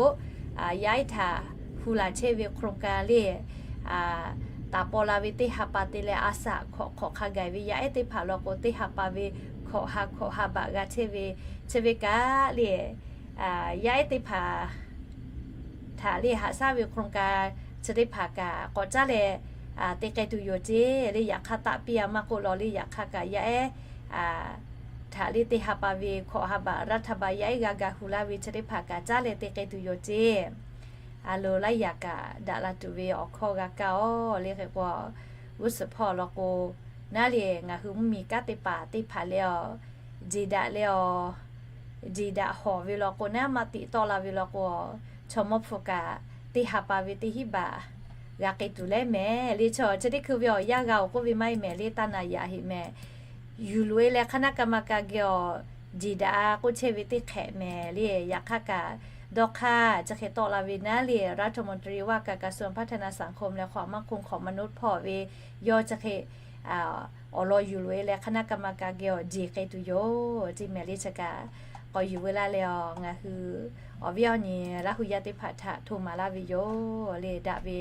yaˇ ehˉ htaꞈ hu laˬ chehˇ ve โครงการ le taˍ paw la ve teˇ ha pa te leh a shaꞈ hk'awꞈ hk'awꞈ hk'a gaˬ ve yaˇ ehˉ teˇ hpaˍ law k'o teˇ ha pa ve hk'awꞈ ha hk'awꞈ ha baꞈ g'a chehˇ ve chi ve kaꞈ le yaˇ ehˉ teˇ hpaˍ htaꞈ le haꞈ shaˉ ve โครงการ chi teˇ hpaˍ kaꞈ k'awꞈ caˉ leh te k'ai tuˬ yoˬ ceˇ. Le yaꞈ hk'aˇ taˆ piˇ a maˇ k'oˆ law le yaꞈ hk'aˇ kaꞈ yaˇ ehˉ htaꞈ le teˇ ha pa ve hk'awꞈ ha baꞈ รัฐบาล yaˇ ehˉ g'a ga hu laˇ ve chi teˇ hpaˍ kaꞈ caˉ leh te k'ai tuˬ yoˬ ceˇ. A lo laiˉ yaꞈ kaꞈ daꞈ la tuˬ ve awˬ hkawˇ g'a kaˇ oˬ. Le hk'e k'o g'uˇ suhˍ hpawˇ law k'o naˉ le ngaˬ hui mvuhˇ miˬ kanˉ te paˍ teˇ hpaˍ leh awˬ jeˬ daꞈ leh awˬ jeˬ daꞈ hawˍ ve law k'o naˉ maˇ tiꞈ tawˆ la ve law k'o, chaw mawˇ hpu kaꞈ teˇ ha pa ve teˇ hiˉ baꞈ g'a k'ai tuˬ leh mehˍ. Le chaw chi teˇ hkui ve awˬ yanˇ g'a oˬ k'oˆ ve maˇ heˆ mehˍ le taˇ naˍ yaꞈ heꞈ mehˍ. Yuˬ loꞈ e leh คณะกรรมการ geh awˬ jeˬ daꞈ k'oˆ chehˇ ve teˇ hk'ehꞈ mehˍ le. Yaꞈ hk'aˇ kaꞈ dawˇ hk'aˇ chi hk'e tawˆ la ve naˉ le รัฐมนตรีว่าการกระทรวงพัฒนาสังคม leh ความมั่นคงของมนุษย์ hpawˇ ve yawˇ chi hk'e awˬ lawn yuˬ loꞈ e leh คณะกรรมการ geh awˬ jeˬ k'ai tuˬ yoˬ ceˇ mehˍ le. Chi kaꞈ k'awꞈ yuˬ veu laˇ leh awˬ ngaˬ hui awˬ viˉ awˬ nyi Laˇ hu yaˇ teˇ hpaˍ htaꞈ hto maˍ laˇ ve yoˬ le. Daꞈ ve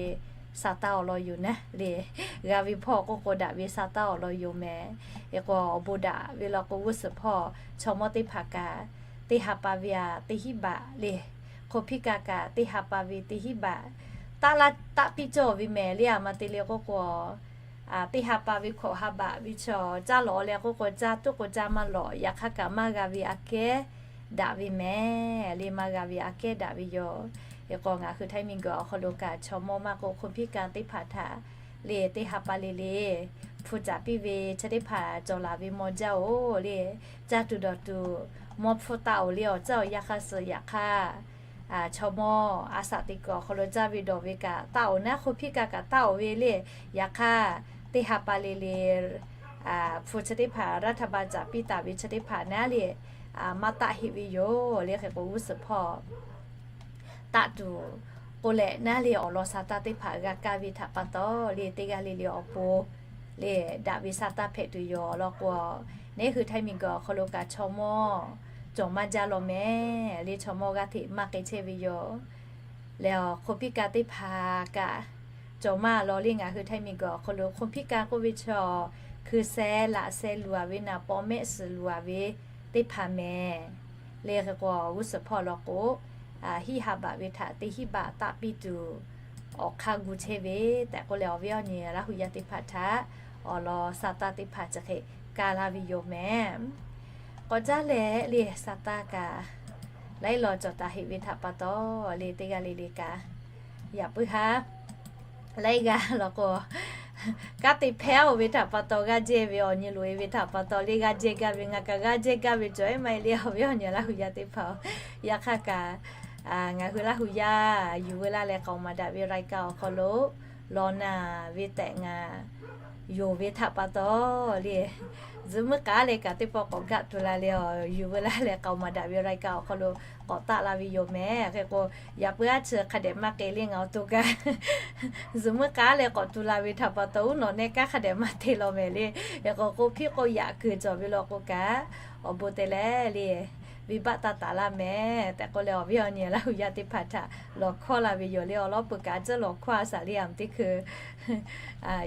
Saˍtanˍ awˬ lawn yoˬ naˉ le. G'a ve hpawˇ k'oˆ k'o daꞈ ve Saˍtanˍ awˬ lawn yoˬ mehˍ. Hk'e k'o awˬ bon daꞈ ve law k'o g'uˇ suhˍ hpawˇ chaw mawˇ teˇ hpaˍ kaꞈ teˇ ha pa ve aꞈ teˇ hinˉ baꞈ le. Hk'o hpiˇ kaˇ kaꞈ teˇ ha pa ve teˇ hinˉ baꞈ taˆ laˇ taˆ piˇ cawˇ ve mehˍ le. A ma te le k'oˆ k'o, teˇ ha pa ve hkawꞈ ha baꞈ ve chaw caˇ lawꞈ leh k'oˆ k'o caˇ tuˉ k'o caˇ maˇ lawꞈ. Yaꞈ hk'aˇ kaꞈ maˇ g'a ve aꞈ kehˉ daꞈ ve mehˍ le. Maˇ g'a ve aꞈ kehˉ daꞈ ve yoˬ. Hk'e k'o ngaˬ hui Htaiˇ miˬguiˬ awˬ hk'aw lo kaꞈ chaw mawˇ maˇ k'o hk'o hpiˇ kaˇ teˇ hpaˍ htaꞈ le teˇ ha pa le le hpu caˍ piˇ ve chi teˇ hpaˍ cawˬ laˬ ve maw jaˇ-oˬ le. Caˇ tuˬ dawˬ tuˬ mawˇ hpfuhˇ taˆ-oˬ le. Awˬ caˇ awˬ yanˇ hk'aˇ suh yaꞈ hk'aˇ chaw mawˇ a saꞈ teꞈ kuiˬ awˬ hk'aw lo caˇ ve dawˬ ve kaꞈ taˆ-oˬ naˉ, hk'o hpiˇ kaˇ kaꞈ taˆ-oˬ ve le. Yaꞈ hk'aˇ teˇ ha pa le le hpu chi teˇ hpaˍ รัฐบาล caˍ piˇ taˍ ve chi teˇ hpaˍ naˉ le maˇ taˆ heˆ ve yoˬ le. Hk'e k'o g'uˇ suhˍ hpawˇ taˆ tuˬ k'oˆ leh naˉ le awˬ lawn Saˍtanˍ teˇ hpaˍ g'a kaˇ ve htaꞈ pa taw le teˇ g'aˇ le le awˬ pon le daꞈ ve Saˍtanˍ hpehꞈ tuˬ yoˬ law k'o, neˉ hui Htaiˇ miˬguiˬ awˬ hk'aw lo kaꞈ chaw mawˇ cawˬ maˇ jaˇ law mehˍ le. Chaw mawˇ g'aˇ hteꞈ maˇ k'e chehˇ ve yoˬ. Leh awˬ hk'o hpiˇ kaˇ teˇ hpaˍ kaꞈ cawˬ maˇ law le. Ngaˬ hui Htaiˇ miˬguiˬ awˬ hk'aw lo hk'o hpiˇ kaˇ k'oˆ ve chaw hkui seh laꞈ seh luˬ-a ve naˍ paw mehˆ suhˍ luˬ-a ve teˇ hpaˍ mehˍ le. Hk'e k'o g'uˇ suhˍ hpawˇ law k'o, hiˆ ha baꞈ ve htaꞈ teˇ hinˉ baꞈ taˆ piˇ tuˬ awˬ hk'aˇ gu chehˇ ve tehꞈ k'oˆ leh awˬ viˉ awˬ nyi Laˇ hu yaˇ teˇ hpaˍ htaꞈ awˬ lawn Saˍtanˍ teˇ hpaˍ chi hk'e kaˇ laˇ ve yoˬ mehˍ. K'awꞈ caˉ leh le Saˍtanˍ kaꞈ laiˉ law cawˬ taˍ heꞈ ve htaꞈ pa taw le teˇ g'aˇ le le kaꞈ yaꞈ puiˉ haˉ laiˉ g'aˇ law k'o, kanˉ te hpehˇ-oˬ ve htaꞈ pa taw g'aˇ jehˇ ve awˬ nyi loꞈ-e ve htaꞈ pa taw le g'aˇ jehˇ gaˇ ve ngaˬ kaꞈ g'aˇ jehˇ gaˇ ve cawˬ-e maˇ heˆ le awˬ viˉ awˬ nyi Laˇ hu yaˇ teˇ hpaˍ-oˬ. Yaꞈ hk'aˇ kaꞈ ngaˬ hui Laˇ hu yaˇ yuˬ veu laˇ leh k'aoˍ maˍ daꞈ ve รายการ awˬ hk'aw lo lawˬ naˬ ve tehꞈ ngaˬ yonˍ ve htaꞈ pa taw le, zuhꞈ muiˉ k'aˉ leh kaꞈ teˇ pawˆ k'awꞈ gaˆ tuˬ la le. Yuˬ veu laˇ leh k'aoˍ maˍ daꞈ ve รายการ awˬ hk'aw lo k'awꞈ taˆ la ve yoˬ mehˍ. Hk'e k'o yaꞈ puiˉ aˉ chi hk'a dehꞈ maˇ k'e le ngaˬ awˬ to kaꞈ zuhꞈ muiˉ k'aˉ leh k'awꞈ tuˬ la ve htaꞈ pa taw uˉ nawˬ nehˆ kanˉ hk'a dehꞈ maˇ te law mehˍ le. Hk'e k'o k'oˆ hpiˇ k'oˆ yaꞈ kuiˬ cawˬ ve law k'o kaꞈ awˬ bon te leh le venˇbaˆ taˇ taˍ laˇ mehˍ tehꞈ k'oˆ leh awˬ viˉ awˬ nyi Laˇ hu yaˇ teˇ hpaˍ htaꞈ lawˬ hkawˇ la ve yoˬ le. Awˬ lawn peuˬ kaꞈ a ciˉ lawˬ hkawˇ a shaˍ le a teˇ hkui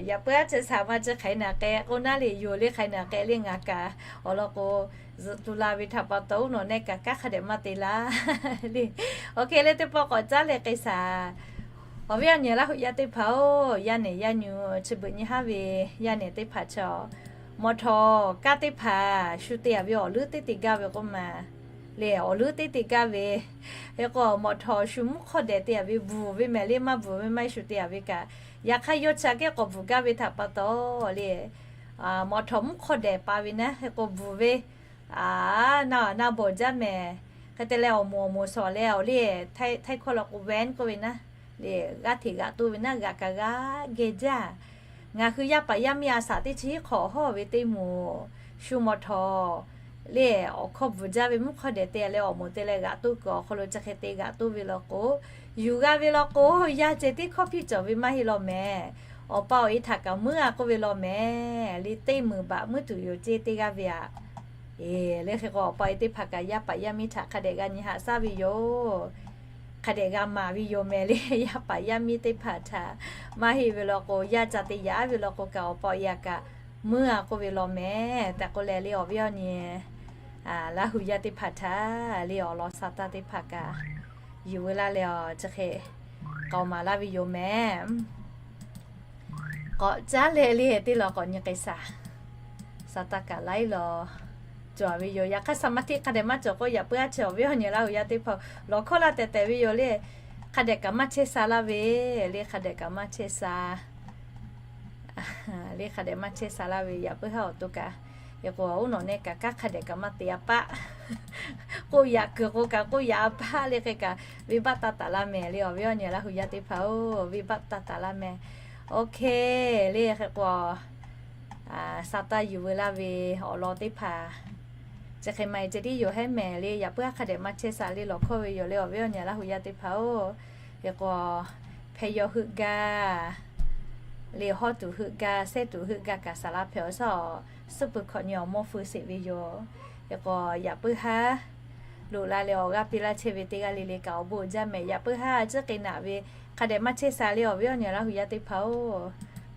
yaꞈ puiˉ aˉ chi shaˍ ma chi hk'aˬ hk'e naˍ k'e k'oˆ naˉ le yoˬ le hk'aˬ hk'e naˍ k'e le ngaˬ kaꞈ awˬ lawn k'o zuhꞈ tuˬ la ve htaꞈ pa taw uˉ nawˬ nehˆ kaꞈ kanˉ hk'a dehꞈ maˇ te laˇ le. Oˇ hk'e le teˇ pawˆ k'awꞈ caˉ leh k'ai shaˍ. Awˬ viˉ awˬ nyi Laˇ hu yaˇ teˇ hpaˍ-oˬ, yaˇ nehˬ yaˇ nyu chi beuꞈ nyi haˉ ve yaˇ nehˬ teˇ hpaˍ chaw mawˬ htawˍ kanˉ teˇ hpaˍ shu te-a ve awˬ leuˉ teˇ te gaˇ ve k'oˆ ma le awˬ leuˉ teˇ te gaˇ ve. Hk'e k'o mawˬ htawˍ shu mvuhˇ hk'awˇ dehꞈ te-a ve bvuhˬ ve mehˍ le maˇ bvuhˬ ve maˇ heˆ shu te-a ve kaꞈ. Yaꞈ hk'aˇ yawˇ chi aꞈ kehˉ k'awꞈ bvuhˬ gaˇ ve htaꞈ pa taw le mawˬ htawˍ mvuhˇ hk'awˇ dehꞈ pa ve naˉ hk'e k'o bvuhˬ ve a na na bawˬ jaˇ mehˍ. Hk'e te leh awˬ moˍ awˬ moˍ shawˍ leh awˬ le htaiˇ hkawˇ law k'o แว้น k'oˆ ve naˉ le g'aˇ hteꞈ g'aꞈ toˇ ve naˉ g'aꞈ kaꞈ g'aˇ geh jaˇ. Ngaˬ hui yaˇ paˍ yaˇ miˇ a shaꞈ teˇ chi hiˉ hk'awꞈ hawˇ ve teˇ moˍ shu mawˬ htawˍ le awˬ hkawˇ bvuhˬ jaˇ ve mvuhˇ hk'awˇ dehꞈ te leh awˬ moˍ te leh g'aꞈ toˇ kuiˬ awˬ hk'aw lo chi hk'e te g'aꞈ toˇ ve law k'o, yuˬ g'a ve law k'o yaˇ ceh tiˉ hkawˇ piˇ cawˬ ve maˇ heˆ law mehˍ. Awˬ pa awˬ e htaꞈ kaꞈ muiˉ-a k'oˆ ve law mehˍ le teˇ meunˍ baꞈ muiˉ tuˬ yoˬ ceˇ teˇ g'aˇ ve aꞈ. E, le hk'e k'o awˬ pa awˬ e teˇ hpaˍ kaꞈ yaˇ paˍ yaˇ miˇ htaꞈ hk'a dehꞈ g'a nyi haꞈ shaˉ ve yoˬ. Hk'a dehꞈ g'a maˍ ve yoˬ mehˍ le yaˇ paˍ yaˇ miˇ teˇ hpaˍ htaꞈ. Maˇ heˆ ve law k'o yaˇ ca te yaꞈ ve law k'o kaꞈ awˬ pa awˬ e aꞈ kaꞈ muiˉ-a k'oˆ ve law mehˍ tehꞈ k'oˆ leh le awˬ viˉ awˬ nyi Laˇ hu yaˇ teˇ hpaˍ htaꞈ le awˬ lawn Saˍtanˍ teˇ hpaˍ kaꞈ yuˬ veu laˇ leh awˬ chi hk'e k'aoˍ maˍ laˇ ve yoˬ mehˍ. K'awꞈ caˉ leh le teˇ law k'awꞈ nyi k'ai shaˍ. Saˍtanˍ kaꞈ laiˉ law cawˬ ve yoˬ. Yaꞈ hk'aˇ สมาธิ hk'a dehꞈ maˇ cawˬ k'o yaꞈ puiˉ aˉ chi awˬ viˉ awˬ nyi Laˇ hu yaˇ teˇ hpaˍ lawˬ hkawˇ laˇ tehꞈ tehꞈ ve yoˬ le. Hk'a dehꞈ kaꞈ maˇ chehˇ sha laˇ ve le hk'a dehꞈ kaꞈ maˇ chehˇ sha le hk'a dehꞈ maˇ chehˇ sha laˇ ve yaꞈ puiˉ haˉ awˬ to kaꞈ. Hk'e k'o uˉ nawˬ nehˆ kaꞈ kanˉ hk'a dehꞈ kaꞈ maˇ te a paˆ k'oˆ yaꞈ kuiˬ k'o kaꞈ k'oˆ yaꞈ a paˆ le hk'e kaꞈ venˇbaˆ taˇ taˍ laˇ mehˍ le awˬ viˉ awˬ nyi Laˇ hu yaˇ teˇ hpaˍ-oˬ, venˇbaˆ taˇ taˍ laˇ mehˍ. Oˇ hk'e le hk'e k'o Saˍtanˍ yuˬ veu laˇ ve awˬ lawn teˇ hpaˍ chi hk'e maˇ heˆ ceh tiˉ yoˬ hehˉ mehˍ le. Yaꞈ puiˉ haˉ hk'a dehꞈ maˇ chehˇ sha le lawˬ hkawˇ ve yoˬ le awˬ viˉ awˬ nyi Laˇ hu yaˇ teˇ hpaˍ-oˬ. Hk'e k'o hpehꞈ yaw heuˆ gaˇ le hawˇ tuˬ heuˆ gaˇ sehˉ tuˬ heuˆ gaˇ kaꞈ saˍ laˇ hpehꞈ-oˬ shaˉ. Suhˉ peuˬ hkawꞈ nyi awˬ mawˇ feu sheˍ ve yoˬ. Hk'e k'o yaꞈ puiˉ haˉ loꞈ la leh awˬ g'aˇ piˇ laˇ chehˇ ve teˇ g'aˇ le le kaꞈ awˬ bon uiˍ jaˇ mehˍ. Yaꞈ puiˉ haˉ ciˉ k'ai naꞈ ve hk'a dehꞈ maˇ chehˇ sha le awˬ viˉ awˬ nyi Laˇ hu yaˇ teˇ hpaˍ-oˬ,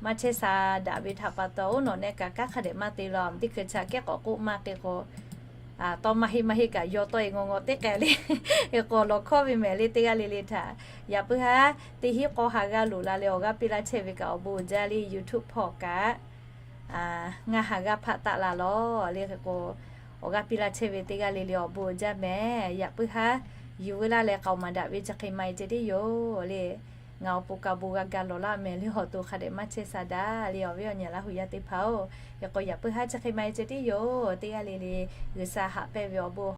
maˇ chehˇ sha daꞈ ve htaꞈ pa taw, oˇ nawˬ neh kaꞈ kanˉ hk'a dehꞈ maˇ te la, teˇ hkui chaꞈ kehˉ k'awꞈ k'oˆ maˇ k'e k'o, tawˇ maˇ heˆ maˇ heˆ kaꞈ yaw tawˆ e ngaw ngaw teˇ k'ai le, e k'o lawˬ hkawˇ ve mehˍ le teˇ g'aˇ le le htaꞈ. Yaꞈ puiˉ haˉ teˇ hinˉ k'aw ha g'aˇ loꞈ la leh awˬ g'aˇ piˇ laˇ chehˇ ve kaꞈ awˬ bon uiˍ jaˇ le YouTube hpawˇ kaꞈ ngaˇ ha g'aˇ hpaˆ taˆ la lawˬ le k'o, awˬ g'aˇ piˇ laˇ chehˇ ve teˇ g'aˇ le le awˬ bon uiˍ jaˇ mehˍ. Yaꞈ puiˉ haˉ yuˬ veu laˇ leh k'aoˍ maˍ daꞈ ve chi hk'e maˇ heˆ ceh tiˉ yoˬ le. Ngaˬ awˬ pon ka bon g'a ga lawˬ laˇ mehˍ le awˬ to hk'a dehꞈ maˇ chehˇ sha daꞈ le awˬ viˉ awˬ nyi Laˇ hu yaˇ teˇ hpaˍ-oˬ. Hk'e k'o yaꞈ puiˉ haˉ chi hk'e maˇ heˆ ceh tiˉ yoˬ. Teˇ g'aˇ le le G'uiˬsha haꞈ pehnˇ ve awˬ bon